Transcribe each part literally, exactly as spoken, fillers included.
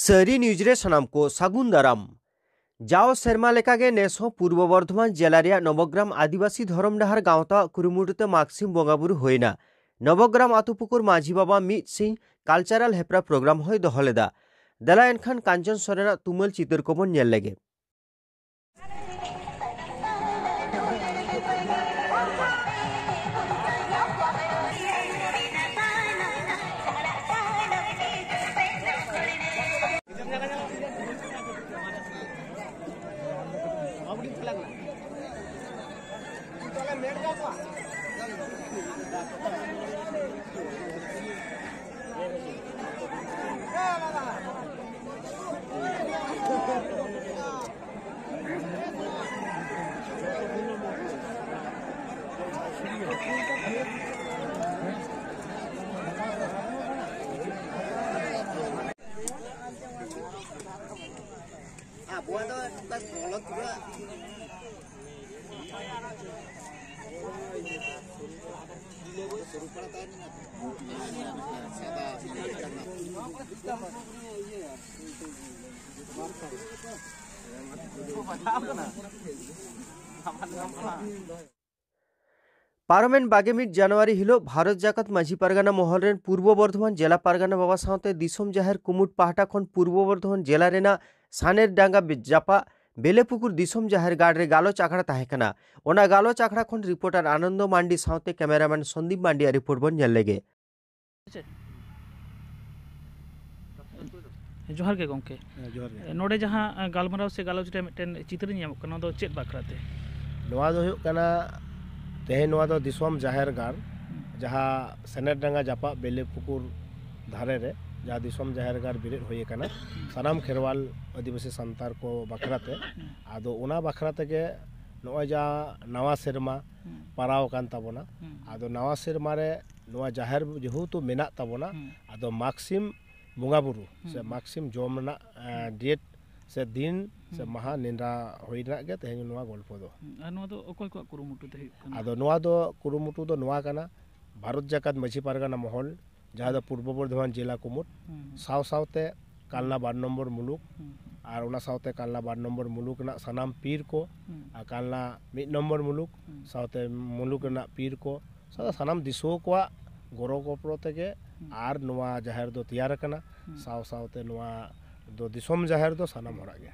ᱥᱟᱹᱨᱤ ᱱᱤᱭᱩᱡᱽ ᱨᱮ ᱥᱟᱱᱟᱢ ᱠᱚ ᱥᱟᱹᱜᱩᱱ ᱫᱟᱨᱟᱢ᱾ ᱡᱟᱣ ᱥᱮᱨᱢᱟ ᱞᱮᱠᱟᱜᱮ ᱱᱮᱥ ᱦᱚᱸ ᱯᱩᱨᱵᱚ ᱵᱚᱨᱫᱷᱚᱢᱟᱱ ᱡᱮᱞᱟ ᱨᱮᱭᱟᱜ ᱱᱚᱵᱚᱜᱨᱟᱢ ᱟᱹᱫᱤᱵᱟᱹᱥᱤ ᱫᱷᱚᱨᱚᱢ ᱰᱟᱦᱟᱨ ᱜᱟᱶᱛᱟᱣᱟᱜ ᱠᱩᱨᱩᱢᱩᱴᱩ ᱛᱮ ᱢᱟᱜᱽ ᱥᱤᱢ ᱵᱚᱸᱜᱟ ᱵᱩᱨᱩ ᱦᱩᱭᱱᱟ᱾ ᱱᱚᱵᱚᱜᱨᱟᱢ ᱟᱛᱳ ᱯᱩᱠᱩᱨ ᱢᱟᱹᱡᱷᱤ ᱵᱟᱵᱟ ᱢᱤᱫ ᱥᱤᱧ ᱠᱟᱞᱪᱟᱨᱟᱞ ᱦᱮᱯᱨᱟᱣ ᱯᱨᱳᱜᱨᱟᱢ ᱦᱚᱸᱭ ᱫᱚᱦᱚ ᱞᱮᱫᱟ᱾ ᱫᱮᱞᱟ ᱮᱱᱠᱷᱟᱱ ᱠᱟᱧᱪᱚᱱ ᱥᱚᱨᱮᱱᱟᱜ ᱛᱩᱢᱟᱹᱞ ᱪᱤᱛᱟᱹᱨ ᱠᱚᱵᱚᱱ ᱧᱮᱞ ᱞᱮᱜᱮ᱾ ᱯᱟᱨᱚᱢᱮᱱ ᱵᱟᱜᱮ ᱢᱤᱫ ᱡᱟᱱᱩᱣᱟᱨᱤ ᱦᱤᱞᱳᱜ ᱵᱷᱟᱨᱚᱛ ᱡᱟᱠᱟᱛ ᱢᱟᱹᱡᱷᱤ ᱯᱟᱨᱜᱟᱱᱟ ᱢᱚᱦᱚᱞ ᱨᱮᱱ ᱯᱩᱨᱵᱚ ᱵᱚᱨᱫᱷᱚᱢᱟᱱ ᱡᱮᱞᱟ ᱯᱟᱨᱜᱟᱱᱟ ᱵᱟᱵᱟ ᱥᱟᱶᱛᱮ ᱫᱤᱥᱚᱢ ᱡᱟᱦᱮᱨ ᱠᱩᱢᱩᱴ ᱯᱟᱦᱴᱟ ᱠᱷᱚᱱ ᱯᱩᱨᱵᱚ ᱵᱚᱨᱫᱷᱚᱢᱟᱱ ᱡᱮᱞᱟ ᱨᱮᱱᱟᱜ ᱥᱟᱱᱮᱨ ᱰᱟᱸᱜᱟ ᱵᱤ-, ᱡᱟᱯᱟᱜ ᱵᱮᱞᱮᱯᱩᱠᱩᱨ ᱫᱤᱥᱚᱢ ᱡᱟᱦᱮᱨ ᱜᱟᱲ ᱨᱮ ᱜᱟᱞᱚᱪ ᱟᱠᱷᱲᱟ ᱛᱟᱦᱮᱸ ᱠᱟᱱᱟ᱾ ᱚᱱᱟ ᱜᱟᱞᱚᱪ ᱟᱠᱷᱲᱟ ᱠᱷᱚᱱ ᱨᱤᱯᱳᱨᱴᱟᱨ ᱟᱱᱚᱱᱫᱚ ᱢᱟᱱᱰᱤ ᱥᱟᱶᱛᱮ ᱠᱮᱢᱮᱨᱟᱢᱮᱱ ᱥᱚᱱᱫᱤᱯ ᱢᱟᱱᱰᱤᱭᱟᱜ ᱨᱤᱯᱳᱨᱴ ᱵᱚᱱ ᱧᱮᱞ ᱞᱮᱜᱮ᱾ ᱡᱚᱦᱟᱨ ᱜᱮ ᱜᱚᱢᱠᱮ᱾ ᱦᱮᱸ, ᱡᱚᱦᱟᱨ ᱜᱮ᱾ ᱱᱚᱰᱮ ᱡᱟᱦᱟᱸ ᱜᱟᱞᱢᱟᱨᱟᱣ ᱥᱮ ᱜᱟᱞᱚᱪ ᱨᱮ ᱢᱤᱫᱴᱮᱱ ᱪᱤᱛᱟᱹᱨ ᱧᱟᱢᱚᱜ ᱠᱟᱱᱟ, ᱱᱚᱣᱟ ᱫᱚ ᱪᱮᱫ ᱵᱟᱠᱷᱨᱟ ᱛᱮ? ᱱᱚᱣᱟ ᱫᱚ ᱦᱩᱭᱩᱜ ᱠᱟᱱᱟ, ᱛᱮᱦᱮᱧ ᱱᱚᱣᱟ ᱫᱚ ᱫᱤᱥᱚᱢ ᱡᱟᱦᱮᱨ ᱜᱟᱲ, ᱦᱩᱸ᱾ ᱡᱟᱦᱟᱸ ᱥᱮᱱᱮᱨ ᱰᱟᱸᱜᱟ ᱡᱟᱯᱟᱜ ᱵᱮᱞᱮ ᱯᱩᱠᱩᱨ ᱫᱷᱟᱨᱮ ᱨᱮ ᱡᱟᱦᱟᱸ ᱫᱤᱥᱚᱢ ᱡᱟᱦᱮᱨ ᱜᱟᱲ ᱵᱮᱨᱮᱫ ᱦᱩᱭ ᱟᱠᱟᱱᱟ, ᱦᱩᱸ᱾ ᱥᱟᱱᱟᱢ ᱠᱷᱮᱨᱣᱟᱞ ᱟᱹᱫᱤᱵᱟᱹᱥᱤ ᱥᱟᱱᱛᱟᱲ ᱠᱚ ᱵᱟᱠᱷᱨᱟ ᱛᱮ᱾ ᱦᱩᱸ᱾ ᱟᱫᱚ ᱚᱱᱟ ᱵᱟᱠᱷᱨᱟ ᱛᱮᱜᱮ ᱱᱚᱜᱼᱚᱭ ᱡᱟ ᱱᱟᱣᱟ ᱥᱮᱨᱢᱟ ᱦᱩᱸ᱾ ᱯᱟᱨᱟᱣ ᱟᱠᱟᱱ ᱛᱟᱵᱚᱱᱟ, ᱦᱩᱸ᱾ ᱟᱫᱚ ᱱᱟᱣᱟ ᱥᱮᱨᱢᱟ ᱨᱮ ᱱᱚᱣᱟ ᱡᱟᱦᱮᱨ ᱡᱮᱦᱮᱛᱩ ᱢᱮᱱᱟᱜ ᱛᱟᱵᱚᱱᱟ, ᱦᱩᱸ᱾ ᱟᱫᱚ ᱢᱟᱜᱽ ᱥᱤᱢ ᱵᱚᱸᱜᱟ ᱵᱩᱨᱩ ᱦᱩᱸ, ᱥᱮ ᱦᱩᱸ᱾ ᱢᱟᱜᱽ ᱥᱤᱢ ᱡᱚᱢ ᱨᱮᱱᱟᱜ, ᱮ, ᱦᱩᱸ᱾ ᱰᱮᱴ ᱥᱮ ᱦᱩᱸ᱾ ᱫᱤᱱ ᱥᱮ ᱦᱩᱸ᱾ ᱢᱟᱦᱟ ᱱᱮᱰᱟ ᱦᱩᱭ ᱨᱮᱱᱟᱜ ᱜᱮ ᱛᱮᱦᱮᱧ ᱱᱚᱣᱟ ᱜᱚᱞᱯᱚ ᱫᱚ᱾ ᱦᱩᱸ, ᱟᱨ ᱱᱚᱣᱟ ᱫᱚ ᱚᱠᱚᱭ ᱠᱚᱣᱟᱜ ᱠᱩᱨᱩᱢᱩᱴᱩ ᱛᱮ ᱦᱩᱭᱩᱜ ᱠᱟᱱᱟ? ᱟᱫᱚ ᱱᱚᱣᱟ ᱫᱚ ᱠᱩᱨᱩᱢᱩᱴᱩ ᱫᱚ ᱱᱚᱣᱟ ᱠᱟᱱᱟ, ᱵᱷᱟᱨᱚᱛ ᱡᱟᱠᱟᱛ ᱢᱟᱹᱡᱷᱤ ᱯᱟᱨᱜᱟᱱᱟ ᱢᱚᱦᱚᱞ, ᱡᱟᱦᱟᱸ ᱫᱚ ᱦᱩᱸ᱾ ᱯᱩᱨᱵᱚ ᱵᱚᱨᱫᱷᱚᱢᱟᱱ ᱡᱮᱞᱟ ᱠᱩᱢᱩᱴ, ᱦᱩᱸ, ᱦᱩᱸ᱾ ᱥᱟᱶ ᱥᱟᱶᱛᱮ ᱠᱟᱞᱱᱟ ᱵᱟᱨ ᱱᱚᱢᱵᱚᱨ ᱢᱩᱞᱩᱠ, ᱦᱩᱸ᱾ ᱟᱨ ᱚᱱᱟ ᱥᱟᱶᱛᱮ ᱠᱟᱞᱱᱟ ᱵᱟᱨ ᱱᱚᱢᱵᱚᱨ ᱢᱩᱞᱩᱠ ᱨᱮᱱᱟᱜ ᱥᱟᱱᱟᱢ ᱯᱤᱨ ᱠᱚ, ᱦᱩᱸ᱾ ᱟᱨ ᱠᱟᱞᱱᱟ ᱢᱤᱫ ᱱᱚᱢᱵᱚᱨ ᱢᱩᱞᱩᱠ, ᱦᱩᱸ᱾ ᱥᱟᱶᱛᱮ ᱢᱩᱞᱩᱠ ᱨᱮᱱᱟᱜ ᱯᱤᱨ ᱠᱚ, ᱥᱟᱶᱛᱮ ᱥᱟᱱᱟᱢ ᱫᱤᱥᱩᱣᱟᱹ ᱠᱚᱣᱟᱜ ᱜᱚᱲᱚ ᱜᱚᱯᱚᱲᱚ ᱛᱮᱜᱮ ᱦᱩᱸ᱾ ᱟᱨ ᱱᱚᱣᱟ ᱡᱟᱦᱮᱨ ᱫᱚ ᱛᱮᱭᱟᱨ ᱟᱠᱟᱱᱟ᱾ ᱦᱩᱸ᱾ ᱥᱟᱶ ᱥᱟᱶᱛᱮ ᱱᱚᱣᱟ ᱫᱚ ᱫᱤᱥᱚᱢ ᱡᱟᱦᱮᱨ ᱫᱚ ᱥᱟᱱᱟᱢ ᱦᱚᱲᱟᱜ ᱜᱮ᱾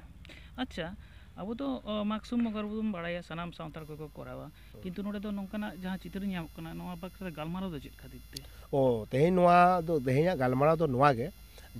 ᱟᱪᱪᱷᱟ, ᱟᱵᱚ ᱫᱚ, ᱚ, ᱢᱟᱜᱽ ᱥᱤᱢ ᱵᱚᱸᱜᱟ ᱵᱩᱨᱩ ᱵᱚᱱ ᱵᱟᱲᱟᱭᱟ, ᱥᱟᱱᱟᱢ ᱥᱟᱱᱛᱟᱲ ᱠᱚᱜᱮ ᱠᱚ ᱠᱚᱨᱟᱣᱟ, ᱦᱩᱸ᱾ ᱠᱤᱱᱛᱩ ᱱᱚᱰᱮ ᱫᱚ ᱱᱚᱝᱠᱟᱱᱟᱜ ᱡᱟᱦᱟᱸ ᱪᱤᱛᱟᱹᱨ ᱧᱟᱢᱚᱜ ᱠᱟᱱᱟ, ᱱᱚᱣᱟ ᱵᱟᱠᱷᱨᱟ ᱛᱮ ᱜᱟᱞᱢᱟᱨᱟᱣ ᱫᱚ ᱪᱮᱫ ᱠᱷᱟᱹᱛᱤᱨ ᱛᱮ? ᱚ, ᱛᱮᱦᱮᱧ ᱱᱚᱣᱟ ᱫᱚ, ᱛᱮᱦᱮᱧᱟᱜ ᱜᱟᱞᱢᱟᱨᱟᱣ ᱫᱚ ᱱᱚᱣᱟ ᱜᱮ,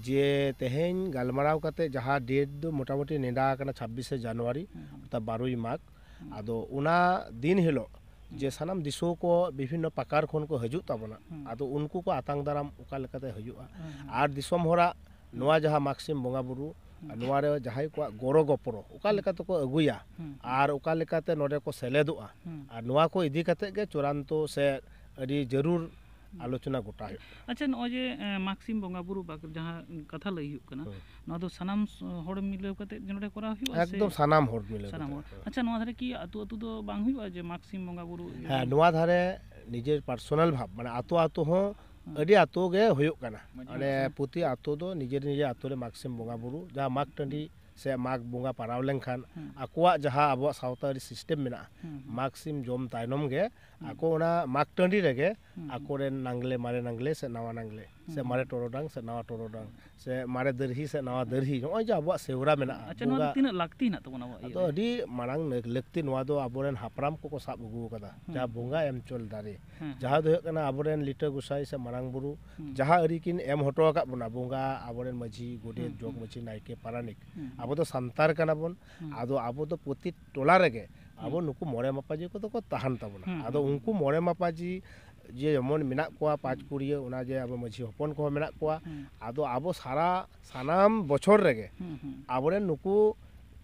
ᱡᱮ ᱛᱮᱦᱮᱧ ᱜᱟᱞᱢᱟᱨᱟᱣ ᱠᱟᱛᱮ ᱡᱟᱦᱟᱸ date ᱫᱚ ᱢᱚᱴᱟᱢᱩᱴᱤ ᱱᱮᱰᱟ ᱟᱠᱟᱱᱟ ᱪᱷᱟᱵᱵᱤᱥᱮ ᱡᱟᱱᱩᱣᱟᱨᱤ, ᱦᱩᱸ, ᱦᱩᱸ᱾ ᱚᱨᱛᱷᱟᱛ ᱵᱟᱨᱚᱭ ᱢᱟᱜᱽ᱾ ᱦᱩᱸ᱾ ᱟᱫᱚ ᱚᱱᱟ ᱫᱤᱱ ᱦᱤᱞᱳᱜ ᱡᱮ ᱦᱩᱸ᱾ ᱥᱟᱱᱟᱢ ᱫᱤᱥᱩᱣᱟᱹ ᱠᱚ ᱵᱤᱵᱷᱤᱱᱱᱚ ᱯᱟᱠᱟᱲ ᱠᱷᱚᱱ ᱠᱚ ᱦᱤᱡᱩᱜ ᱛᱟᱵᱚᱱᱟ, ᱦᱩᱸ᱾ ᱟᱫᱚ ᱩᱱᱠᱩ ᱠᱚ ᱟᱛᱟᱝ ᱫᱟᱨᱟᱢ ᱚᱠᱟ ᱞᱮᱠᱟᱛᱮ ᱦᱩᱭᱩᱜᱼᱟ, ᱦᱩᱸ, ᱦᱩᱸ᱾ ᱟᱨ ᱫᱤᱥᱚᱢ ᱦᱚᱲᱟᱜ ᱦᱩᱸ᱾ ᱱᱚᱣᱟ ᱡᱟᱦᱟᱸ ᱢᱟᱜᱽ ᱥᱤᱢ ᱵᱚᱸᱜᱟ ᱵᱩᱨᱩ, ᱦᱩᱸ᱾ ᱱᱚᱣᱟ ᱨᱮ ᱡᱟᱦᱟᱸᱭ ᱠᱚᱣᱟᱜ ᱜᱚᱲᱚ ᱜᱚᱯᱚᱲᱚ ᱚᱠᱟ ᱦᱩᱸ᱾ ᱞᱮᱠᱟ ᱛᱮᱠᱚ ᱟᱹᱜᱩᱭᱟ, ᱦᱩᱸ, ᱦᱩᱸ᱾ ᱟᱨ ᱚᱠᱟ ᱞᱮᱠᱟᱛᱮ ᱱᱚᱰᱮ ᱠᱚ ᱥᱮᱞᱮᱫᱚᱜᱼᱟ, ᱦᱩᱸ᱾ ᱟᱨ ᱱᱚᱣᱟ ᱠᱚ ᱤᱫᱤ ᱠᱟᱛᱮ ᱜᱮ ᱪᱩᱲᱟᱱᱛᱚ ᱥᱮ ᱟᱹᱰᱤ ᱡᱟᱹᱨᱩᱲ ᱦᱩᱸ᱾ ᱟᱞᱳᱪᱚᱱᱟ ᱜᱚᱴᱟ ᱦᱩᱭᱩᱜ ᱠᱟᱱᱟ᱾ ᱟᱪᱪᱷᱟ, ᱱᱚᱜᱼᱚᱭ ᱡᱮ, ᱮ, ᱢᱟᱜᱽ ᱥᱤᱢ ᱵᱚᱸᱜᱟ ᱵᱩᱨᱩ ᱵᱟᱠ-, ᱡᱟᱦᱟᱸ ᱠᱟᱛᱷᱟ ᱞᱟᱹᱭ ᱦᱩᱭᱩᱜ ᱠᱟᱱᱟ, ᱦᱩᱸ᱾ ᱱᱚᱣᱟ ᱫᱚ ᱥᱟᱱᱟᱢ ᱥ-, ᱦᱚᱲ ᱢᱤᱞᱟᱹᱣ ᱠᱟᱛᱮ ᱱᱚᱰᱮ ᱠᱚᱨᱟᱣ ᱦᱩᱭᱩᱜᱼᱟ ᱥᱮ? ᱮᱠᱫᱚᱢ ᱥᱟᱱᱟᱢ ᱦᱚᱲ ᱢᱤᱞᱟᱹᱣ ᱥᱟᱱᱟᱢ ᱠᱟᱛᱮ᱾ ᱦᱚᱲ᱾ ᱦᱮᱸ᱾ ᱟᱪᱪᱷᱟ, ᱱᱚᱣᱟ ᱫᱷᱟᱨᱮ ᱠᱤ ᱟᱹᱛᱩ ᱟᱹᱛᱩ ᱫᱚ ᱵᱟᱝ ᱦᱩᱭᱩᱜᱼᱟ ᱡᱮ ᱢᱟᱜᱽ ᱥᱤᱢ ᱵᱚᱸᱜᱟ ᱵᱩᱨᱩ ᱤᱭᱟᱹ ᱦᱮᱸ, ᱦᱩᱭᱩᱜᱼᱟ? ᱱᱚᱣᱟ ᱫᱷᱟᱨᱮ ᱱᱤᱡᱮᱨ personal ᱵᱷᱟᱵᱽ, ᱢᱟᱱᱮ ᱟᱹᱛᱩ ᱟᱹᱛᱩ ᱦᱚᱸ ᱦᱩᱸ᱾ ᱟᱹᱰᱤ ᱟᱹᱛᱩ ᱜᱮ ᱦᱩᱭᱩᱜ ᱠᱟᱱᱟ᱾ ᱢᱟᱱᱮ ᱟᱪᱪᱷᱟ᱾ ᱯᱨᱚᱛᱤ ᱟᱹᱛᱩ ᱫᱚ ᱱᱤᱡᱮᱨ ᱱᱤᱡᱮᱨ ᱟᱹᱛᱩ ᱨᱮ ᱢᱟᱜᱽ ᱥᱤᱢ ᱵᱚᱸᱜᱟ ᱵᱩᱨᱩ, ᱡᱟᱦᱟᱸ ᱢᱟᱜᱽ ᱴᱟᱺᱰᱤ ᱥᱮ ᱢᱟᱜᱽ ᱵᱚᱸᱜᱟ ᱯᱟᱲᱟᱣ ᱞᱮᱱᱠᱷᱟᱱ ᱦᱩᱸ᱾ ᱟᱠᱚᱣᱟᱜ ᱡᱟᱦᱟᱸ ᱟᱵᱚᱣᱟᱜ ᱥᱟᱶᱛᱟ ᱟᱹᱨᱤ system ᱢᱮᱱᱟᱜᱼᱟ, ᱦᱩᱸ, ᱦᱩᱸ᱾ ᱢᱟᱜᱽ ᱥᱤᱢ ᱡᱚᱢ ᱛᱟᱭᱱᱚᱢ ᱜᱮ ᱦᱩᱸ᱾ ᱟᱠᱚ ᱚᱱᱟ ᱢᱟᱜᱽ ᱴᱟᱺᱰᱤ ᱨᱮᱜᱮ ᱦᱩᱸ, ᱦᱩᱸ᱾ ᱟᱠᱚᱨᱮᱱ ᱱᱟᱝᱞᱮ, ᱢᱟᱨᱮ ᱱᱟᱝᱞᱮ ᱥᱮ ᱱᱟᱣᱟ ᱱᱟᱝᱞᱮ ᱥᱮ ᱦᱩᱸ, ᱢᱟᱨᱮ ᱦᱩᱸ᱾ ᱴᱚᱨᱚᱰᱟᱝ ᱥᱮ ᱱᱟᱣᱟ ᱴᱚᱨᱚᱰᱟᱝ ᱥᱮ ᱢᱟᱨᱮ ᱫᱟᱹᱨᱦᱤ ᱥᱮ ᱱᱟᱣᱟ ᱫᱟᱹᱨᱦᱤ, ᱱᱚᱜᱼᱚᱭ ᱡᱮ ᱟᱵᱚᱣᱟᱜ ᱥᱮᱣᱨᱟ ᱢᱮᱱᱟᱜᱼᱟ, ᱟᱪᱪᱷᱟ, ᱱᱚᱣᱟ ᱫᱚ ᱵᱚᱸᱜᱟ, ᱛᱤᱱᱟᱹᱜ ᱞᱟᱹᱠᱛᱤ ᱦᱮᱱᱟᱜ ᱛᱟᱵᱚᱱᱟ ᱟᱵᱚᱣᱟᱜ ᱤᱭᱟᱹ ᱟᱫᱚ ᱨᱮ? ᱟᱹᱰᱤ ᱢᱟᱲᱟᱝ ᱞᱟᱹᱠ-, ᱞᱟᱹᱠᱛᱤ, ᱱᱚᱣᱟ ᱫᱚ ᱟᱵᱚᱨᱮᱱ ᱦᱟᱯᱲᱟᱢ ᱠᱚᱠᱚ ᱥᱟᱵ ᱟᱹᱜᱩ ᱟᱠᱟᱫᱟ, ᱦᱩᱸ, ᱡᱟᱦᱟᱸ ᱦᱩᱸ᱾ ᱵᱚᱸᱜᱟ ᱮᱢ ᱪᱚᱞ ᱫᱟᱨᱮ, ᱦᱮᱸ, ᱦᱮᱸ᱾ ᱡᱟᱦᱟᱸ ᱫᱚ ᱦᱩᱭᱩᱜ ᱠᱟᱱᱟ ᱟᱵᱚᱨᱮᱱ ᱞᱤᱴᱟᱹ ᱜᱚᱸᱥᱟᱭ ᱥᱮ ᱢᱟᱨᱟᱝ ᱵᱩᱨᱩ, ᱦᱩᱸ᱾ ᱡᱟᱦᱟᱸ ᱟᱹᱨᱤ ᱠᱤᱱ ᱮᱢ ᱦᱚᱴᱚ ᱟᱠᱟᱫ ᱵᱚᱱᱟ, ᱵᱚᱸᱜᱟ, ᱟᱵᱚᱨᱮᱱ ᱢᱟᱹᱡᱷᱤ, ᱜᱚᱰᱮᱛ, ᱦᱩᱸ, ᱡᱚᱜᱽ ᱦᱩᱸ᱾ ᱢᱟᱹᱡᱷᱤ, ᱱᱟᱭᱠᱮ, ᱯᱟᱨᱟᱱᱤᱠ, ᱦᱩᱸ, ᱦᱩᱸ᱾ ᱟᱵᱚ ᱫᱚ ᱥᱟᱱᱛᱟᱲ ᱠᱟᱱᱟ ᱵᱚᱱ, ᱦᱩᱸ᱾ ᱟᱫᱚ ᱟᱵᱚ ᱫᱚ ᱯᱨᱚᱛᱤ ᱴᱚᱞᱟ ᱨᱮᱜᱮ ᱟᱵᱚ ᱦᱩᱸ᱾ ᱱᱩᱠᱩ ᱢᱚᱬᱮ ᱢᱟᱯᱟᱡᱤ ᱠᱚᱫᱚ ᱠᱚ ᱛᱟᱦᱮᱱ ᱛᱟᱵᱚᱱᱟ᱾ ᱦᱩᱸ, ᱟᱫᱚ ᱦᱩᱸ, ᱩᱱᱠᱩ ᱦᱩᱸ᱾ ᱢᱚᱬᱮ ᱢᱟᱯᱟᱡᱤ ᱡᱮ ᱡᱮᱢᱚᱱ ᱢᱮᱱᱟᱜ ᱠᱚᱣᱟ, ᱯᱟᱸᱪ ᱦᱩᱸ᱾ ᱠᱩᱲᱤᱭᱟᱹ, ᱚᱱᱟ ᱡᱮ ᱟᱵᱚ ᱢᱟᱹᱡᱷᱤ ᱦᱚᱯᱚᱱ ᱠᱚᱦᱚᱸ ᱢᱮᱱᱟᱜ ᱠᱚᱣᱟ, ᱦᱩᱸ᱾ ᱟᱫᱚ ᱟᱵᱚ ᱥᱟᱨᱟ ᱥᱟᱱᱟᱢ ᱵᱚᱪᱷᱚᱨ ᱨᱮᱜᱮ ᱦᱩᱸ, ᱦᱩᱸ᱾ ᱟᱵᱚᱨᱮᱱ ᱱᱩᱠᱩ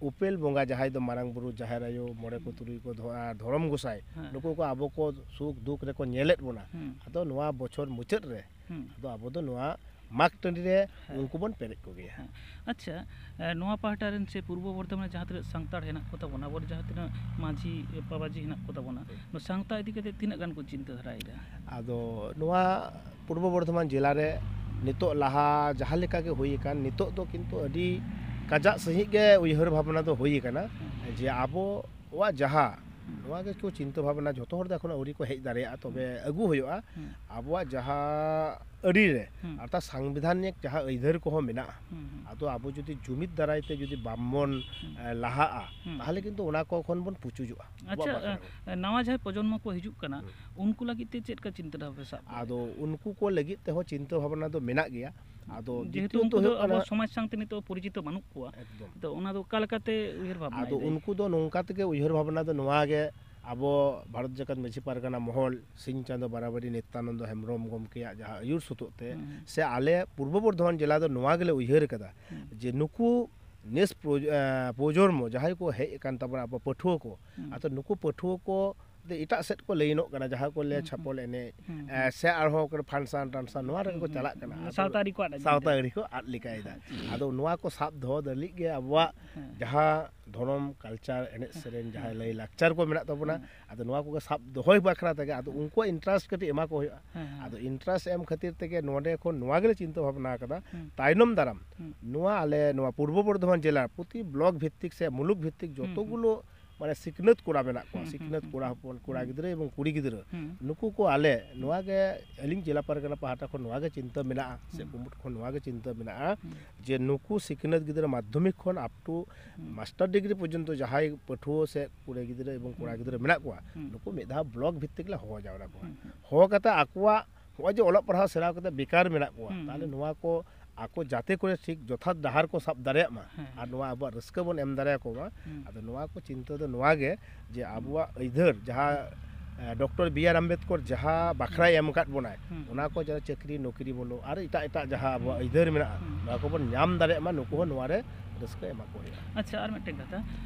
ᱩᱯᱮᱞ ᱵᱚᱸᱜᱟ, ᱡᱟᱦᱟᱸᱭ ᱫᱚ ᱢᱟᱨᱟᱝ ᱵᱩᱨᱩ, ᱡᱟᱦᱮᱨ ᱟᱭᱳ, ᱢᱚᱬᱮ ᱠᱚ, ᱦᱩᱸ᱾ ᱛᱩᱨᱩᱭ ᱠᱚ, ᱫᱷᱚ-, ᱟᱨ ᱫᱷᱚᱨᱚᱢ ᱜᱚᱸᱥᱟᱭ, ᱦᱮᱸ᱾ ᱱᱩᱠᱩ ᱠᱚ ᱟᱵᱚ ᱠᱚ ᱥᱩᱠ ᱫᱩᱠ ᱨᱮᱠᱚ ᱧᱮᱞᱮᱫ ᱵᱚᱱᱟ᱾ ᱦᱩᱸ᱾ ᱟᱫᱚ ᱱᱚᱣᱟ ᱵᱚᱪᱷᱚᱨ ᱢᱩᱪᱟᱹᱫ ᱨᱮ ᱦᱩᱸ᱾ ᱟᱫᱚ ᱟᱵᱚ ᱫᱚ ᱱᱚᱣᱟ ᱢᱟᱜᱽ ᱴᱟᱺᱰᱤ ᱨᱮ ᱦᱮᱸ᱾ ᱩᱱᱠᱩ ᱵᱚᱱ ᱯᱮᱨᱮᱡ ᱠᱚᱜᱮᱭᱟ᱾ ᱦᱮᱸ᱾ ᱟᱪᱪᱷᱟ, ᱮ, ᱱᱚᱣᱟ ᱯᱟᱦᱴᱟ ᱨᱮᱱ ᱥᱮ ᱯᱩᱨᱵᱚ ᱵᱚᱨᱫᱷᱚᱢᱟᱱ ᱨᱮ ᱡᱟᱦᱟᱸ ᱛᱤᱱᱟᱹᱜ ᱥᱟᱱᱛᱟᱲ ᱦᱮᱱᱟᱜ ᱠᱚ ᱛᱟᱵᱚᱱᱟ, ᱟᱵᱚᱨᱮᱱ ᱡᱟᱦᱟᱸ ᱛᱤᱱᱟᱹᱜ ᱢᱟᱹᱡᱷᱤ ᱵᱟᱵᱟᱡᱤ ᱦᱮᱱᱟᱜ ᱠᱚ ᱛᱟᱵᱚᱱᱟ, ᱦᱩᱸ᱾ ᱱᱚᱣᱟ ᱥᱟᱶᱛᱟ ᱤᱫᱤ ᱠᱟᱛᱮ ᱛᱤᱱᱟᱹᱜ ᱜᱟᱱ ᱠᱚ ᱪᱤᱱᱛᱟᱹ ᱫᱷᱟᱨᱟᱭᱮᱫᱟ? ᱟᱫᱚ ᱱᱚᱣᱟ ᱯᱩᱨᱵᱚ ᱵᱚᱨᱫᱷᱚᱢᱟᱱ ᱡᱮᱞᱟ ᱨᱮ ᱱᱤᱛᱚᱜ ᱞᱟᱦᱟ ᱡᱟᱦᱟᱸ ᱞᱮᱠᱟ ᱜᱮ ᱦᱩᱭ ᱟᱠᱟᱱ, ᱱᱤᱛᱚᱜ ᱫᱚ ᱠᱤᱱᱛᱩ ᱟᱹᱰᱤ ᱠᱟᱡᱟᱠ ᱥᱟᱺᱦᱤᱡ ᱜᱮ ᱩᱭᱦᱟᱹᱨ ᱵᱷᱟᱵᱽᱱᱟ ᱫᱚ ᱦᱩᱭ ᱟᱠᱟᱱᱟ, ᱦᱩᱸ᱾ ᱡᱮ ᱟᱵᱚᱣᱟᱜ ᱡᱟᱦᱟᱸ ᱦᱩᱸ᱾ ᱱᱚᱣᱟ ᱜᱮ ᱠᱚ ᱪᱤᱱᱛᱟᱹ ᱵᱷᱟᱵᱽᱱᱟ ᱡᱷᱚᱛᱚ ᱦᱚᱲ ᱫᱚ ᱮᱠᱷᱚᱱ ᱟᱹᱣᱨᱤ ᱠᱚ ᱦᱮᱡ ᱫᱟᱲᱮᱭᱟᱜᱼᱟ, ᱛᱚᱵᱮ ᱦᱩᱸ᱾ ᱟᱹᱜᱩ ᱦᱩᱭᱩᱜᱼᱟ᱾ ᱦᱩᱸ᱾ ᱟᱵᱚᱣᱟᱜ ᱡᱟᱦᱟᱸ ᱟᱹᱨᱤ ᱨᱮ ᱦᱩᱸ᱾ ᱚᱨᱛᱷᱟᱛ ᱥᱟᱝᱵᱤᱫᱷᱟᱱᱤᱠ ᱡᱟᱦᱟᱸ ᱟᱹᱭᱫᱟᱹᱨ ᱠᱚᱦᱚᱸ ᱢᱮᱱᱟᱜᱼᱟ, ᱦᱩᱸ, ᱦᱩᱸ᱾ ᱟᱫᱚ ᱟᱵᱚ ᱡᱩᱫᱤ ᱡᱩᱢᱤᱫ ᱫᱟᱨᱟᱭ ᱛᱮ ᱡᱩᱫᱤ ᱵᱟᱵᱚᱱ, ᱦᱩᱸ᱾ ᱮ, ᱞᱟᱦᱟᱜᱼᱟ, ᱦᱩᱸ᱾ ᱛᱟᱦᱚᱞᱮ ᱠᱤᱱᱛᱩ ᱚᱱᱟ ᱠᱚ ᱠᱷᱚᱱ ᱵᱚᱱ ᱯᱩᱪᱩᱡᱚᱜᱼᱟ᱾ ᱟᱪᱪᱷᱟ, ᱟᱵᱚᱣᱟᱜ ᱵᱟᱠᱷᱨᱟ ᱫᱚ᱾ ᱮ, ᱱᱟᱣᱟ ᱡᱟᱦᱟᱸᱭ ᱯᱨᱚᱡᱚᱱᱢᱚ ᱠᱚ ᱦᱤᱡᱩᱜ ᱠᱟᱱᱟ, ᱦᱩᱸ᱾ ᱩᱱᱠᱩ ᱞᱟᱹᱜᱤᱫ ᱛᱮ ᱪᱮᱫ ᱞᱮᱠᱟ ᱪᱤᱱᱛᱟᱹ ᱫᱷᱟᱨᱟ ᱯᱮ ᱥᱟᱵ ᱠᱟᱫᱟ? ᱟᱫᱚ ᱩᱱᱠᱩ ᱠᱚ ᱞᱟᱹᱜᱤᱫ ᱛᱮᱦᱚᱸ ᱪᱤᱱᱛᱟᱹ ᱵᱷᱟᱵᱽᱱᱟ ᱫᱚ ᱢᱮᱱᱟᱜ ᱜᱮᱭᱟ᱾ ᱟᱫᱚ ᱡᱮᱦᱮᱛᱩ ᱫᱤᱛᱤᱭᱚᱛ ᱩᱱᱠᱩ ᱫᱚ ᱦᱩᱭᱩᱜ ᱟᱵᱚ ᱠᱟᱱᱟ ᱥᱚᱢᱟᱡᱽ ᱥᱟᱶᱛᱮ ᱱᱤᱛᱚᱜ ᱯᱚᱨᱤᱪᱤᱛᱚ ᱵᱟᱹᱱᱩᱜ ᱠᱚᱣᱟ, ᱮᱠᱫᱚᱢ᱾ ᱛᱚ ᱚᱱᱟ ᱫᱚ ᱚᱠᱟ ᱞᱮᱠᱟᱛᱮ ᱩᱭᱦᱟᱹᱨ ᱵᱷᱟᱵᱽᱱᱟ ᱟᱫᱚ ᱮᱫᱟᱭ? ᱩᱱᱠᱩ ᱫᱚ ᱱᱚᱝᱠᱟ ᱛᱮᱜᱮ ᱩᱭᱦᱟᱹᱨ ᱵᱷᱟᱵᱽᱱᱟ ᱫᱚ ᱱᱚᱣᱟ ᱜᱮ, ᱟᱵᱚ ᱵᱷᱟᱨᱚᱛ ᱡᱟᱠᱟᱛ ᱢᱟᱹᱡᱷᱤ ᱯᱟᱨᱜᱟᱱᱟ ᱢᱚᱦᱚᱞ, ᱥᱤᱧ ᱪᱟᱸᱫᱚ ᱵᱟᱨᱟᱵᱟᱨᱤ ᱱᱤᱛᱭᱟᱱᱚᱱᱫᱚ ᱦᱮᱢᱵᱨᱚᱢ ᱜᱚᱢᱠᱮᱭᱟᱜ ᱡᱟᱦᱟᱸ ᱟᱹᱭᱩᱨ ᱥᱩᱛᱩᱜ ᱛᱮ, ᱦᱩᱸ, ᱦᱩᱸ᱾ ᱥᱮ ᱟᱞᱮ ᱯᱩᱨᱵᱚ ᱵᱚᱨᱫᱷᱚᱢᱟᱱ ᱡᱮᱞᱟ ᱫᱚ ᱱᱚᱣᱟ ᱜᱮᱞᱮ ᱩᱭᱦᱟᱹᱨ ᱠᱟᱫᱟ, ᱦᱩᱸ᱾ ᱡᱮ ᱱᱩᱠᱩ next ᱯᱨᱚ-, ᱮ, ᱯᱨᱚᱡᱚᱱᱢᱚ ᱡᱟᱦᱟᱸᱭ ᱠᱚ ᱦᱮᱡ ᱟᱠᱟᱱ ᱛᱟᱵᱚᱱᱟ, ᱟᱵᱚ ᱯᱟᱹᱴᱷᱩᱣᱟᱹ ᱠᱚ, ᱦᱩᱸ᱾ ᱟᱫᱚ ᱱᱩᱠᱩ ᱯᱟᱹᱴᱷᱩᱣᱟᱹ ᱠᱚ ᱫᱚ ᱮᱴᱟᱜ ᱥᱮᱫ ᱠᱚ ᱞᱟᱹᱭᱤᱱᱚᱜ ᱠᱟᱱᱟ, ᱡᱟᱦᱟᱸ ᱠᱚ ᱞᱟᱹᱭᱟ ᱦᱩᱸ, ᱪᱷᱟᱯᱚᱞ ᱦᱩᱸ᱾ ᱮᱱᱮᱡ, ᱦᱩᱸ, ᱮ, ᱦᱩᱸ᱾ ᱥᱮ ᱟᱨᱦᱚᱸ ᱠᱚ function ᱴᱟᱱᱥᱚᱱ, ᱱᱚᱣᱟ ᱨᱮᱜᱮ ᱠᱚ ᱦᱩᱸ, ᱪᱟᱞᱟᱜ ᱠᱟᱱᱟ᱾ ᱦᱩᱸ᱾ ᱟᱫᱚ ᱥᱟᱶᱛᱟ ᱟᱹᱨᱤ ᱠᱚ ᱟᱫ ᱤᱫᱤᱭᱮᱫᱟ᱾ ᱥᱟᱶᱛᱟ ᱟᱹᱨᱤ ᱠᱚ ᱟᱫ ᱞᱮᱠᱟᱭᱮᱫᱟ᱾ ᱦᱩᱸ᱾ ᱟᱫᱚ ᱱᱚᱣᱟ ᱠᱚ ᱥᱟᱵ ᱫᱚᱦᱚ ᱞᱟᱹᱜᱤᱫ ᱜᱮ ᱟᱵᱚᱣᱟᱜ ᱦᱮᱸ᱾ ᱡᱟᱦᱟᱸ ᱫᱷᱚᱨᱚᱢ, culture, ᱮᱱᱮᱡ ᱦᱮᱸ᱾ ᱥᱮᱨᱮᱧ, ᱡᱟᱦᱟᱸ ᱦᱮᱸ᱾ ᱞᱟᱹᱭ ᱞᱟᱠᱪᱟᱨ ᱠᱚ ᱢᱮᱱᱟᱜ ᱛᱟᱵᱚᱱᱟ, ᱦᱮᱸ᱾ ᱟᱫᱚ ᱱᱚᱣᱟ ᱠᱚᱜᱮ ᱥᱟᱵ ᱫᱚᱦᱚᱭ ᱵᱟᱠᱷᱨᱟ ᱛᱮᱜᱮ ᱟᱫᱚ ᱦᱮᱸ᱾ ᱩᱱᱠᱩᱣᱟᱜ interest ᱠᱟᱹᱴᱤᱡ ᱮᱢᱟ ᱠᱚ ᱦᱩᱭᱩᱜᱼᱟ᱾ ᱦᱮᱸ, ᱦᱮᱸ᱾ ᱟᱫᱚ interest ᱮᱢ ᱠᱷᱟᱹᱛᱤᱨ ᱛᱮᱜᱮ ᱱᱚᱰᱮ ᱠᱷᱚᱱ ᱱᱚᱣᱟ ᱜᱮᱞᱮ ᱪᱤᱱᱛᱟᱹ ᱵᱷᱟᱵᱽᱱᱟ ᱟᱠᱟᱫᱟ, ᱦᱮᱸ᱾ ᱛᱟᱭᱱᱚᱢ ᱫᱟᱨᱟᱢ ᱦᱮᱸ᱾ ᱱᱚᱣᱟ ᱟᱞᱮ ᱱᱚᱣᱟ ᱯᱩᱨᱵᱚ ᱵᱚᱨᱫᱷᱚᱢᱟᱱ ᱡᱮᱞᱟ ᱯᱨᱚᱛᱤ block ᱵᱷᱤᱛᱛᱤᱠ ᱥᱮ ᱢᱩᱞᱩᱠ ᱵᱷᱤᱛᱛᱤᱠ ᱦᱮᱸ, ᱦᱮᱸ᱾ ᱡᱚᱛᱚᱜᱩᱞᱳ ᱢᱟᱱᱮ ᱥᱤᱠᱷᱱᱟᱹᱛ ᱠᱚᱲᱟ ᱢᱮᱱᱟᱜ ᱠᱚᱣᱟ, ᱦᱮᱸ, ᱦᱮᱸ, ᱥᱤᱠᱷᱱᱟᱹᱛ ᱦᱮᱸ, ᱠᱚᱲᱟ ᱦᱮᱸ᱾ ᱦᱚᱯᱚᱱ, ᱠᱚᱲᱟ ᱦᱮᱸ᱾ ᱜᱤᱫᱽᱨᱟᱹ ᱮᱵᱚᱝ ᱠᱩᱲᱤ ᱜᱤᱫᱽᱨᱟᱹ, ᱦᱮᱸ᱾ ᱱᱩᱠᱩ ᱠᱚ ᱟᱞᱮ ᱱᱚᱣᱟ ᱜᱮ ᱟᱹᱞᱤᱧ ᱡᱮᱞᱟ ᱯᱟᱨᱜᱟᱱᱟ ᱯᱟᱦᱴᱟ ᱠᱷᱚᱱ ᱱᱚᱣᱟ ᱜᱮ ᱪᱤᱱᱛᱟᱹ ᱢᱮᱱᱟᱜᱼᱟ ᱥᱮ ᱦᱮᱸ᱾ ᱠᱩᱢᱩᱴ ᱠᱷᱚᱱ ᱱᱚᱣᱟ ᱜᱮ ᱪᱤᱱᱛᱟᱹ ᱢᱮᱱᱟᱜᱼᱟ ᱦᱮᱸ᱾ ᱡᱮ ᱱᱩᱠᱩ ᱥᱤᱠᱷᱱᱟᱹᱛ ᱜᱤᱫᱽᱨᱟᱹ ᱢᱟᱫᱽᱫᱷᱚᱢᱤᱠ ᱠᱷᱚᱱ up to ᱦᱮᱸ᱾ master degree ᱯᱚᱨᱡᱚᱱᱛᱚ ᱡᱟᱦᱟᱸᱭ ᱯᱟᱹᱴᱷᱩᱣᱟᱹ ᱥᱮ ᱠᱩᱲᱤ ᱜᱤᱫᱽᱨᱟᱹ ᱮᱵᱚᱝ ᱠᱚᱲᱟ ᱦᱮᱸ᱾ ᱜᱤᱫᱽᱨᱟᱹ ᱢᱮᱱᱟᱜ ᱠᱚᱣᱟ, ᱦᱮᱸ᱾ ᱱᱩᱠᱩ ᱢᱤᱫ ᱫᱷᱟᱣ block ᱵᱷᱤᱛᱛᱤᱠ ᱞᱮ ᱦᱚᱦᱚ ᱡᱟᱣᱨᱟ ᱠᱚᱣᱟ᱾ ᱦᱮᱸ, ᱦᱮᱸ᱾ ᱦᱚᱦᱚ ᱠᱟᱛᱮ ᱟᱠᱚᱣᱟᱜ ᱱᱚᱜᱼᱚᱭ ᱡᱮ ᱚᱞᱚᱜ ᱯᱟᱲᱦᱟᱣ ᱥᱮᱬᱟ ᱠᱟᱛᱮ ᱵᱮᱠᱟᱨ ᱢᱮᱱᱟᱜ ᱠᱚᱣᱟ, ᱦᱩᱸ, ᱛᱟᱦᱚᱞᱮ ᱦᱩᱸ᱾ ᱱᱚᱣᱟ ᱠᱚ ᱟᱠᱚ ᱡᱟᱛᱮ ᱠᱚᱨᱮ ᱴᱷᱤᱠ ᱡᱚᱛᱷᱟᱛ ᱰᱟᱦᱟᱨ ᱠᱚ ᱥᱟᱵ ᱫᱟᱲᱮᱭᱟᱜ ᱢᱟ ᱦᱮᱸ, ᱟᱨ ᱦᱮᱸ᱾ ᱱᱚᱣᱟ ᱟᱵᱚᱣᱟᱜ ᱨᱟᱹᱥᱠᱟᱹ ᱵᱚᱱ ᱮᱢ ᱫᱟᱲᱮᱭᱟᱠᱚ ᱢᱟ᱾ ᱦᱩᱸ᱾ ᱟᱫᱚ ᱱᱚᱣᱟ ᱠᱚ ᱪᱤᱱᱛᱟᱹ ᱫᱚ ᱱᱚᱣᱟ ᱜᱮ ᱡᱮ ᱦᱩᱸ᱾ ᱟᱵᱚᱣᱟᱜ ᱟᱹᱭᱫᱟᱹᱨ ᱡᱟᱦᱟᱸ, ᱮ, ᱰᱚᱠᱴᱚᱨ ᱵᱤ ᱟᱨ ᱟᱢᱵᱮᱫᱠᱚᱨ ᱡᱟᱦᱟᱸ ᱵᱟᱠᱷᱨᱟᱭ ᱦᱩᱸ᱾ ᱮᱢ ᱟᱠᱟᱫ ᱵᱚᱱᱟᱭ, ᱦᱩᱸ᱾ ᱚᱱᱟ ᱠᱚ ᱡᱟᱦᱟᱸ ᱪᱟᱹᱠᱨᱤ ᱱᱚᱠᱨᱤ ᱵᱚᱞᱚ ᱟᱨ ᱮᱴᱟᱜ ᱮᱴᱟᱜ ᱡᱟᱦᱟᱸ ᱟᱵᱚᱣᱟᱜ ᱦᱩᱸ᱾ ᱟᱹᱭᱫᱟᱹᱨ ᱢᱮᱱᱟᱜᱼᱟ, ᱦᱩᱸ᱾ ᱱᱚᱣᱟ ᱠᱚᱵᱚᱱ ᱧᱟᱢ ᱫᱟᱲᱮᱭᱟᱜ ᱢᱟ, ᱱᱩᱠᱩ ᱦᱚᱸ ᱱᱚᱣᱟ ᱨᱮ ᱨᱟᱹᱥᱠᱟᱹ ᱮᱢᱟ ᱠᱚ ᱦᱩᱭᱩᱜᱼᱟ᱾ ᱟᱪᱪᱷᱟ, ᱟᱨ ᱢᱤᱫᱴᱮᱱ ᱠᱟᱛᱷᱟ,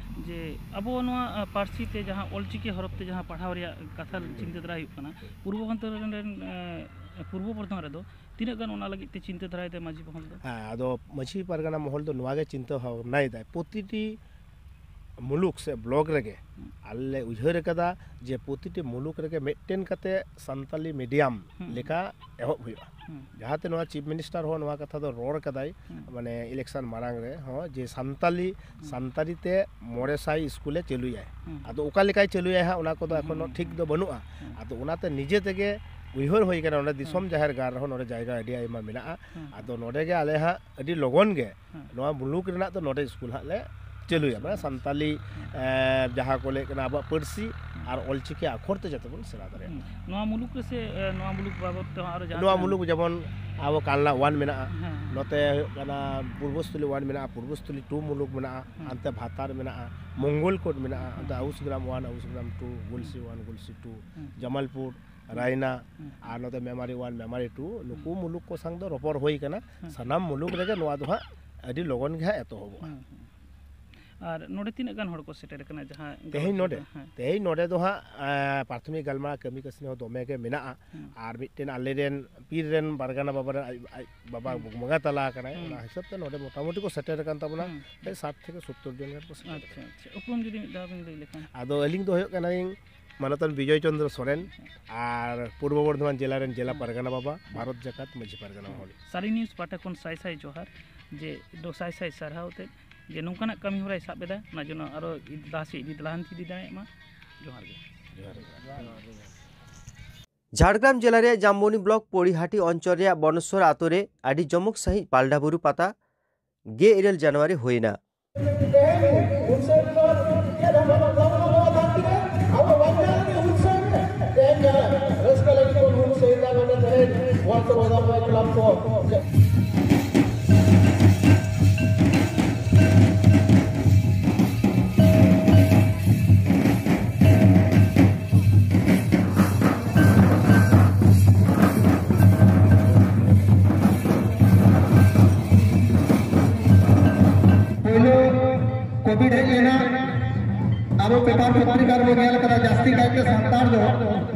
ᱡᱮ ᱟᱵᱚ ᱱᱚᱣᱟ, ᱟ, ᱯᱟᱹᱨᱥᱤ ᱛᱮ ᱡᱟᱦᱟᱸ ᱚᱞᱪᱤᱠᱤ ᱦᱚᱨᱚᱯ ᱛᱮ ᱡᱟᱦᱟᱸ ᱯᱟᱲᱦᱟᱣ ᱨᱮᱭᱟᱜ ᱠᱟᱛᱷᱟ ᱦᱩᱸ᱾ ᱪᱤᱱᱛᱟᱹ ᱫᱷᱟᱨᱟ ᱦᱩᱭᱩᱜ ᱠᱟᱱᱟ, ᱦᱩᱸ᱾ ᱯᱩᱨᱵᱚ ᱵᱷᱟᱨᱚᱛ ᱨᱮᱱ, ᱮ, ᱯᱩᱨᱵᱚ ᱵᱚᱨᱫᱷᱚᱢᱟᱱ ᱨᱮᱫᱚ ᱛᱤᱱᱟᱹᱜ ᱜᱟᱱ ᱚᱱᱟ ᱞᱟᱹᱜᱤᱫ ᱛᱮ ᱪᱤᱱᱛᱟᱹ ᱫᱷᱟᱨᱟᱭ ᱫᱟᱭ ᱢᱟᱹᱡᱷᱤ ᱢᱚᱦᱚᱞ ᱫᱚ? ᱦᱮᱸ, ᱟᱫᱚ ᱢᱟᱹᱡᱷᱤ ᱯᱟᱨᱜᱟᱱᱟ ᱢᱚᱦᱚᱞ ᱫᱚ ᱱᱚᱣᱟ ᱜᱮ ᱪᱤᱱᱛᱟᱹ ᱵᱷᱟᱵᱽᱱᱟᱭᱮᱫᱟᱭ, ᱯᱨᱚᱛᱤᱴᱤ ᱢᱩᱞᱩᱠ ᱥᱮ ᱵᱞᱚᱠ ᱨᱮᱜᱮ ᱟᱞᱮ ᱞᱮ ᱩᱭᱦᱟᱹᱨ ᱟᱠᱟᱫᱟ ᱡᱮ ᱯᱨᱚᱛᱤᱴᱤ ᱢᱩᱞᱩᱠ ᱨᱮᱜᱮ ᱢᱤᱫᱴᱮᱱ ᱠᱟᱛᱮ ᱥᱟᱱᱛᱟᱞᱤ ᱢᱤᱰᱤᱭᱟᱢ ᱦᱩᱸ᱾ ᱞᱮᱠᱟ ᱮᱦᱚᱵ ᱦᱩᱭᱩᱜᱼᱟ᱾ ᱦᱩᱸ᱾ ᱡᱟᱦᱟᱸᱛᱮ ᱱᱚᱣᱟ ᱪᱤᱯ ᱢᱤᱱᱤᱥᱴᱟᱨ ᱦᱚᱸ ᱱᱚᱣᱟ ᱠᱟᱛᱷᱟ ᱫᱚ ᱨᱚᱲ ᱠᱟᱫᱟᱭ, ᱦᱩᱸ᱾ ᱢᱟᱱᱮ ᱤᱞᱮᱠᱥᱚᱱ ᱢᱟᱲᱟᱝ ᱨᱮ ᱦᱚᱸ, ᱡᱮ ᱥᱟᱱᱛᱟᱞᱤ ᱦᱩᱸ᱾ ᱥᱟᱱᱛᱟᱲᱤ ᱛᱮ ᱢᱚᱬᱮ ᱥᱟᱭ ᱥᱠᱩᱞᱮ ᱪᱟᱹᱞᱩᱭᱟᱭ᱾ ᱦᱩᱸ᱾ ᱟᱫᱚ ᱚᱠᱟ ᱞᱮᱠᱟᱭ ᱪᱟᱹᱞᱩᱭᱟᱭ ᱦᱟᱸᱜ, ᱚᱱᱟ ᱠᱚᱫᱚ ᱦᱩᱸ, ᱮᱠᱷᱚᱱᱳ ᱦᱩᱸ, ᱴᱷᱤᱠ ᱦᱩᱸ᱾ ᱫᱚ ᱵᱟᱹᱱᱩᱜᱼᱟ᱾ ᱦᱩᱸ᱾ ᱟᱫᱚ ᱚᱱᱟᱛᱮ ᱱᱤᱡᱮ ᱛᱮᱜᱮ ᱩᱭᱦᱟᱹᱨ ᱦᱩᱭ ᱠᱟᱱᱟ, ᱱᱚᱰᱮ ᱫᱤᱥᱚᱢ ᱦᱩᱸ᱾ ᱡᱟᱦᱮᱨ ᱜᱟᱲ ᱨᱮᱦᱚᱸ ᱱᱚᱰᱮ ᱡᱟᱭᱜᱟ ᱟᱹᱰᱤ ᱟᱭᱢᱟ ᱢᱮᱱᱟᱜᱼᱟ᱾ ᱦᱩᱸ᱾ ᱟᱫᱚ ᱱᱚᱰᱮ ᱜᱮ ᱟᱞᱮ ᱦᱟᱸᱜ ᱟᱹᱰᱤ ᱞᱚᱜᱚᱱ ᱜᱮ ᱦᱮᱸ᱾ ᱱᱚᱣᱟ ᱢᱩᱞᱩᱠ ᱨᱮᱱᱟᱜ ᱫᱚ ᱱᱚᱰᱮ ᱥᱠᱩᱞ ᱦᱟᱸᱜ ᱞᱮ ᱪᱟᱹᱞᱩᱭᱟ, ᱢᱟᱱᱮ ᱥᱟᱱᱛᱟᱞᱤ, ᱦᱮᱸ᱾ ᱮ, ᱡᱟᱦᱟᱸ ᱠᱚ ᱞᱟᱹᱭᱮᱫ ᱠᱟᱱᱟ ᱟᱵᱚᱣᱟᱜ ᱯᱟᱹᱨᱥᱤ ᱦᱮᱸ᱾ ᱟᱨ ᱚᱞᱪᱤᱠᱤ ᱟᱠᱷᱚᱨ ᱛᱮ ᱡᱟᱛᱮ ᱵᱚᱱ ᱥᱮᱬᱟ ᱫᱟᱲᱮᱭᱟᱜ ᱦᱮᱸ᱾ ᱢᱟ᱾ ᱱᱚᱣᱟ ᱢᱩᱞᱩᱠ ᱨᱮᱥᱮ, ᱮ, ᱱᱚᱣᱟ ᱢᱩᱞᱩᱠ ᱵᱟᱵᱚᱫ ᱛᱮᱦᱚᱸ ᱟᱨᱚ ᱡᱟᱦᱟᱸ ᱱᱚᱣᱟ ᱛᱤᱱᱟᱹᱜ ᱢᱩᱞᱩᱠ ᱡᱮᱢᱚᱱ ᱟᱵᱚ ᱠᱟᱞᱱᱟ ᱳᱣᱟᱱ ᱢᱮᱱᱟᱜᱼᱟ, ᱦᱮᱸ᱾ ᱱᱚᱛᱮ ᱦᱩᱭᱩᱜ ᱠᱟᱱᱟ ᱯᱩᱨᱵᱚᱥᱛᱷᱚᱞᱤ ᱳᱣᱟᱱ ᱢᱮᱱᱟᱜᱼᱟ, ᱯᱩᱨᱵᱚᱥᱛᱷᱚᱞᱤ ᱴᱩ ᱢᱩᱞᱩᱠ ᱢᱮᱱᱟᱜᱼᱟ, ᱦᱮᱸ᱾ ᱦᱟᱱᱛᱮ ᱵᱷᱟᱛᱟᱨ ᱢᱮᱱᱟᱜᱼᱟ, ᱦᱮᱸ᱾ ᱦᱟᱱᱛᱮ ᱟᱣᱩᱥᱜᱨᱟᱢ ᱳᱣᱟᱱ, ᱟᱣᱩᱥᱜᱨᱟᱢ ᱴᱩ, ᱜᱩᱞᱥᱤ ᱦᱮᱸ᱾ ᱳᱣᱟᱱ, ᱜᱩᱞᱥᱤ ᱴᱩ, ᱦᱮᱸ᱾ ᱡᱟᱢᱟᱞᱯᱩᱨ, ᱦᱮᱸ᱾ ᱨᱟᱭᱱᱟ, ᱦᱮᱸ᱾ ᱟᱨ ᱱᱚᱛᱮ ᱢᱮᱢᱟᱨᱤ ᱳᱣᱟᱱ, ᱢᱮᱢᱟᱨᱤ ᱴᱩ, ᱱᱩᱠᱩ ᱦᱮᱸ᱾ ᱢᱩᱞᱩᱠ ᱠᱚ ᱥᱟᱝ ᱫᱚ ᱨᱚᱯᱚᱲ ᱦᱩᱭ ᱠᱟᱱᱟ᱾ ᱦᱮᱸ᱾ ᱥᱟᱱᱟᱢ ᱢᱩᱞᱩᱠ ᱨᱮᱜᱮ ᱱᱚᱣᱟ ᱫᱚ ᱦᱟᱸᱜ ᱟᱹᱰᱤ ᱞᱚᱜᱚᱱ ᱜᱮ ᱦᱟᱸᱜ ᱮᱛᱚᱦᱚᱵᱚᱜᱼᱟ᱾ ᱦᱮᱸ, ᱦᱮᱸ᱾ ᱟᱨ ᱱᱚᱰᱮ ᱛᱤᱱᱟᱹᱜ ᱜᱟᱱ ᱦᱚᱲ ᱠᱚ ᱥᱮᱴᱮᱨ ᱟᱠᱟᱱᱟ ᱡᱟᱦᱟᱸ ᱛᱮᱦᱮᱧ ᱜᱟᱞᱚᱪ ᱱᱚᱰᱮ, ᱨᱮ? ᱦᱮᱸ᱾ ᱛᱮᱦᱮᱧ ᱱᱚᱰᱮ ᱫᱚ ᱦᱟᱸᱜ, ᱮᱸ, ᱯᱨᱟᱛᱷᱚᱢᱤᱠ ᱜᱟᱞᱢᱟᱨᱟᱣ ᱠᱟᱹᱢᱤ ᱠᱟᱹᱥᱱᱤ ᱦᱚᱸ ᱫᱚᱢᱮ ᱜᱮ ᱢᱮᱱᱟᱜᱼᱟ᱾ ᱦᱮᱸ᱾ ᱟᱨ ᱢᱤᱫᱴᱮᱱ ᱟᱞᱮᱨᱮᱱ ᱯᱤᱨ ᱨᱮᱱ ᱯᱟᱨᱜᱟᱱᱟ ᱵᱟᱵᱟ ᱨᱮᱱ ᱟᱡ, ᱟᱡ ᱵᱟᱵᱟ ᱦᱮᱸ᱾ ᱵᱚᱸᱜᱟ ᱛᱟᱞᱟ ᱟᱠᱟᱱᱟᱭ, ᱦᱮᱸ᱾ ᱚᱱᱟ ᱦᱤᱥᱟᱹᱵ ᱛᱮ ᱱᱚᱰᱮ ᱢᱚᱴᱟᱢᱩᱴᱤ ᱠᱚ ᱥᱮᱴᱮᱨ ᱟᱠᱟᱱ ᱛᱟᱵᱚᱱᱟ᱾ ᱦᱮᱸ᱾ ᱯᱨᱟᱭ ᱥᱟᱴ ᱛᱷᱮᱠᱮ ᱥᱳᱛᱛᱳᱨ ᱡᱚᱱ ᱜᱟᱱ ᱠᱚ ᱥᱮᱴᱮᱨ ᱟᱪᱪᱷᱟ, ᱟᱠᱟᱱᱟ᱾ ᱟᱪᱪᱷᱟ᱾ ᱩᱯᱨᱩᱢ ᱡᱩᱫᱤ ᱢᱤᱫ ᱫᱷᱟᱣ ᱵᱤᱱ ᱞᱟᱹᱭ ᱞᱮᱠᱷᱟᱱ? ᱟᱫᱚ ᱟᱹᱞᱤᱧ ᱫᱚ ᱦᱩᱭᱩᱜ ᱠᱟᱱᱟᱞᱤᱧ ᱢᱟᱱᱚᱛᱟᱱ ᱵᱤᱡᱚᱭ ᱪᱚᱱᱫᱨᱚ ᱥᱚᱨᱮᱱ, ᱟᱪᱪᱷᱟ᱾ ᱟᱨ ᱯᱩᱨᱵᱚ ᱵᱚᱨᱫᱷᱚᱢᱟᱱ ᱡᱮᱞᱟ ᱨᱮᱱ ᱡᱮᱞᱟ ᱦᱮᱸ᱾ ᱯᱟᱨᱜᱟᱱᱟ ᱵᱟᱵᱟ, ᱦᱮᱸ᱾ ᱵᱷᱟᱨᱚᱛ ᱡᱟᱠᱟᱛ ᱢᱟᱹᱡᱷᱤ ᱯᱟᱨᱜᱟᱱᱟ ᱦᱮᱸ᱾ ᱢᱚᱦᱚᱞ᱾ ᱥᱟᱹᱨᱤ ᱱᱤᱭᱩᱡᱽ ᱯᱟᱦᱴᱟ ᱠᱷᱚᱱ ᱥᱟᱭ ᱥᱟᱭ ᱡᱚᱦᱟᱨ, ᱡᱮ ᱫᱚ ᱥᱟᱭ ᱥᱟᱭ ᱥᱟᱨᱦᱟᱣ ᱛᱮ ᱡᱮ ᱱᱚᱝᱠᱟᱱᱟᱜ ᱠᱟᱹᱢᱤ ᱦᱚᱨᱟᱭ ᱥᱟᱵ ᱮᱫᱟ, ᱚᱱᱟ ᱡᱮᱱᱚ ᱟᱨᱚ ᱤᱫ-, ᱞᱟᱦᱟ ᱥᱮᱫ ᱤᱫᱤ, ᱞᱟᱦᱟᱱᱛᱤ ᱤᱫᱤ ᱫᱟᱲᱮᱭᱟᱜ ᱢᱟ᱾ ᱡᱚᱦᱟᱨ ᱜᱮ᱾ ᱡᱚᱦᱟᱨ ᱜᱮ᱾ ᱡᱷᱟᱲᱜᱨᱟᱢ ᱡᱮᱞᱟ ᱨᱮᱭᱟᱜ ᱡᱟᱢᱵᱚᱱᱤ ᱵᱞᱚᱠ ᱯᱚᱲᱤᱦᱟᱴᱤ ᱚᱧᱪᱚᱞ ᱨᱮᱭᱟᱜ ᱵᱚᱱᱚᱥᱣᱚᱨ ᱟᱛᱳ ᱨᱮ ᱟᱹᱰᱤ ᱡᱚᱢᱚᱠ ᱥᱟᱺᱦᱤᱡ ᱯᱟᱞᱰᱟ ᱵᱩᱨᱩ ᱯᱟᱛᱟ ᱜᱮᱞ ᱤᱨᱟᱹᱞ ᱡᱟᱱᱩᱣᱟᱨᱤ ᱦᱩᱭᱮᱱᱟ᱾ ᱛᱮᱦᱮᱧ ᱦᱩᱞᱥᱟᱹᱭ ᱫᱚ ᱪᱮᱫ ᱦᱚᱸ ᱵᱟᱹᱱᱩᱜ ᱛᱟᱵᱚᱱᱟ ᱱᱚᱣᱟ ᱫᱷᱟᱹᱨᱛᱤ ᱨᱮ, ᱟᱵᱚ ᱵᱟᱧᱪᱟᱣ ᱞᱟᱹᱜᱤᱫ ᱦᱩᱞᱥᱟᱹᱭ ᱢᱮ᱾ ᱛᱮᱦᱮᱧ ᱡᱟᱦᱟᱸ ᱨᱟᱹᱥᱠᱟᱹ ᱞᱟᱹᱜᱤᱫ ᱵᱚᱱ ᱦᱩᱞᱥᱟᱹᱭ ᱫᱟ ᱱᱚᱰᱮ ᱛᱮᱦᱮᱧ ᱵᱚᱱ ᱛᱚ ᱵᱚᱫᱚᱞ ᱠᱚ ᱠᱞᱟᱵᱽ ᱠᱚ᱾ ᱯᱳᱭᱞᱳ ᱠᱳᱵᱷᱤᱰ ᱦᱮᱡ ᱞᱮᱱᱟ, ᱟᱵᱚ ᱯᱮᱯᱟᱨ ᱯᱚᱛᱨᱤᱠᱟ ᱨᱮᱵᱚ ᱧᱮᱞ ᱠᱟᱫᱟ, ᱡᱟᱹᱥᱛᱤ ᱠᱟᱭᱛᱮ ᱥᱟᱱᱛᱟᱲ ᱫᱚ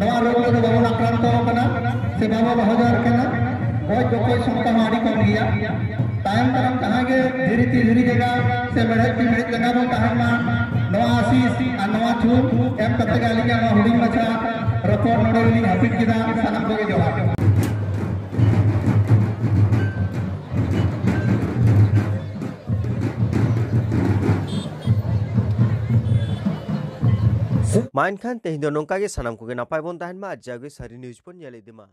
ᱱᱚᱣᱟ ᱨᱳᱜᱽ ᱨᱮᱫᱚ ᱵᱟᱵᱚᱱ ᱟᱠᱨᱟᱱᱛᱚ ᱟᱠᱟᱱᱟ ᱥᱮ ᱵᱟᱵᱚᱱ ᱟᱡᱟᱨ ᱟᱠᱟᱱᱟ᱾ ᱜᱚᱡ ᱜᱚᱯᱚᱡ ᱥᱚᱝᱠᱷᱟ ᱦᱚᱸ ᱟᱹᱰᱤ ᱠᱚᱢ ᱜᱮᱭᱟ᱾ ᱛᱟᱭᱚᱢ ᱫᱟᱨᱟᱢ ᱡᱟᱦᱟᱸ ᱜᱮ ᱫᱷᱤᱨᱤ ᱛᱤ ᱫᱷᱤᱨᱤ ᱡᱟᱸᱜᱟ ᱥᱮ ᱢᱮᱲᱦᱮᱫ ᱛᱤ ᱢᱮᱲᱦᱮᱫ ᱡᱟᱸᱜᱟ ᱵᱚᱱ ᱛᱟᱦᱮᱱ ᱢᱟ, ᱟᱥᱤᱥ ᱟᱨ ᱱᱚᱣᱟ ᱛᱷᱩᱢ ᱮᱢ ᱠᱟᱛᱮ ᱜᱮ ᱟᱹᱞᱤᱧᱟᱜ ᱱᱚᱣᱟ ᱦᱩᱰᱤᱧ ᱢᱟᱪᱷᱟ ᱨᱚᱯᱚᱲ ᱱᱚᱰᱮ ᱜᱮᱞᱤᱧ ᱦᱟᱹᱯᱤᱫ ᱠᱮᱫᱟ᱾ ᱥᱟᱱᱟᱢ ᱠᱚᱜᱮ ᱡᱚᱦᱟᱨ᱾ ᱢᱟ ᱮᱱᱠᱷᱟᱱ ᱛᱮᱦᱮᱧ ᱫᱚ ᱱᱚᱝᱠᱟ ᱜᱮ, ᱥᱟᱱᱟᱢ ᱠᱚᱜᱮ ᱱᱟᱯᱟᱭ ᱵᱚᱱ ᱛᱟᱦᱮᱱ ᱢᱟ ᱟᱨ ᱡᱟᱣᱜᱮ ᱥᱟᱹᱨᱤ ᱱᱤᱭᱩᱡᱽ ᱵᱚᱱ ᱧᱮᱞ ᱤᱫᱤ ᱢᱟ᱾